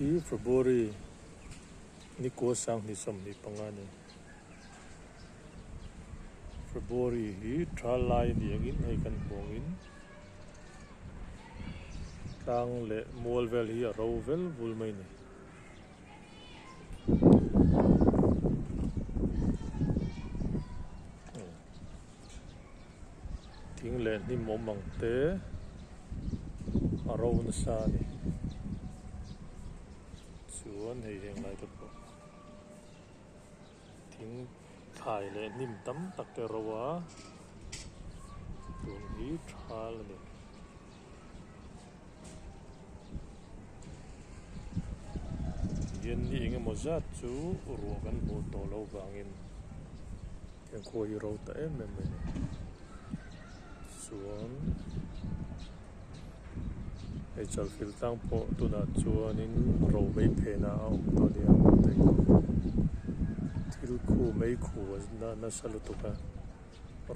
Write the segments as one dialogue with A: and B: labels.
A: hi February nikua 2025 a ni. February hi tha lai a ni angin hei kan hmu angin tlang leh mual vel hi a ro vel vul mai a ni. Thing leh hnim awm ang te a ro nasa a ni. Chuan hei heng lai te pawh thing thlai leh hnim tam tak te a ro a, tun hi thal a ni. Tihian ni eng emaw zat chu ruah kan hmuh tawh loh vangin heng khua hi ro ta em em mai a ni. Chuan hei chalfilh tlang pawh tunah chuanin ro mai phenah a awm tawh a ni a hmuh theih thil khu mei khu a nasa lutuk a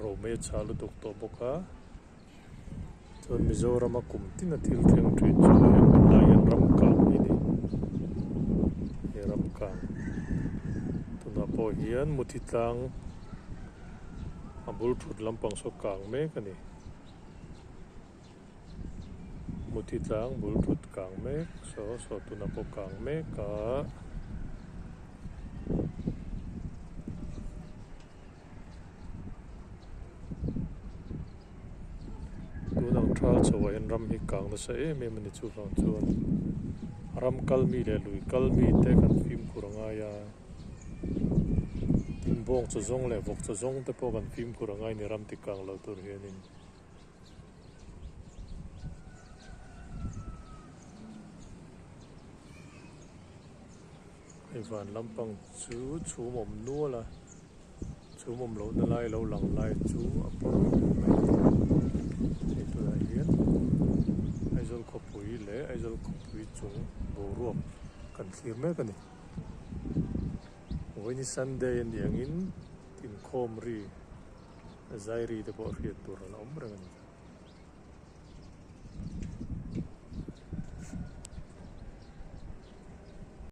A: ro mai a chhah lutuk tawh bawk a. Chuan Mizorama kum tina thil thleng thin chu heng hun lai hian ram kang hi a ni. He ram kang tunah pawh hian muthi tlang a bul thut lampang saw kang mek a ni. Muthi tlang bul thut kang mek saw saw tunah pawh kang mek a. Tun ang thal chhoah hian ram hi kang nasa em em a ni chuvang chuan ram kal mi leh lui kal mi te kan fimkhur a ngai a tin bawng chaw zawng leh vawk chaw zawng te pawh kan fimkhur a ngai a ni ram ti kang lo tur hianin. Hei van lampang chu chhum awm nual a chhum awm lohna lai lo lang lai chu a pawr em mai a ni hei tunah hian Aizawl khawpui leh Aizawl khawpui chung boruak kan thlir mek a ni vawiin Sunday a nih angin inkhawm ri zai ri te pawh hriat tur a la awm reng a ni.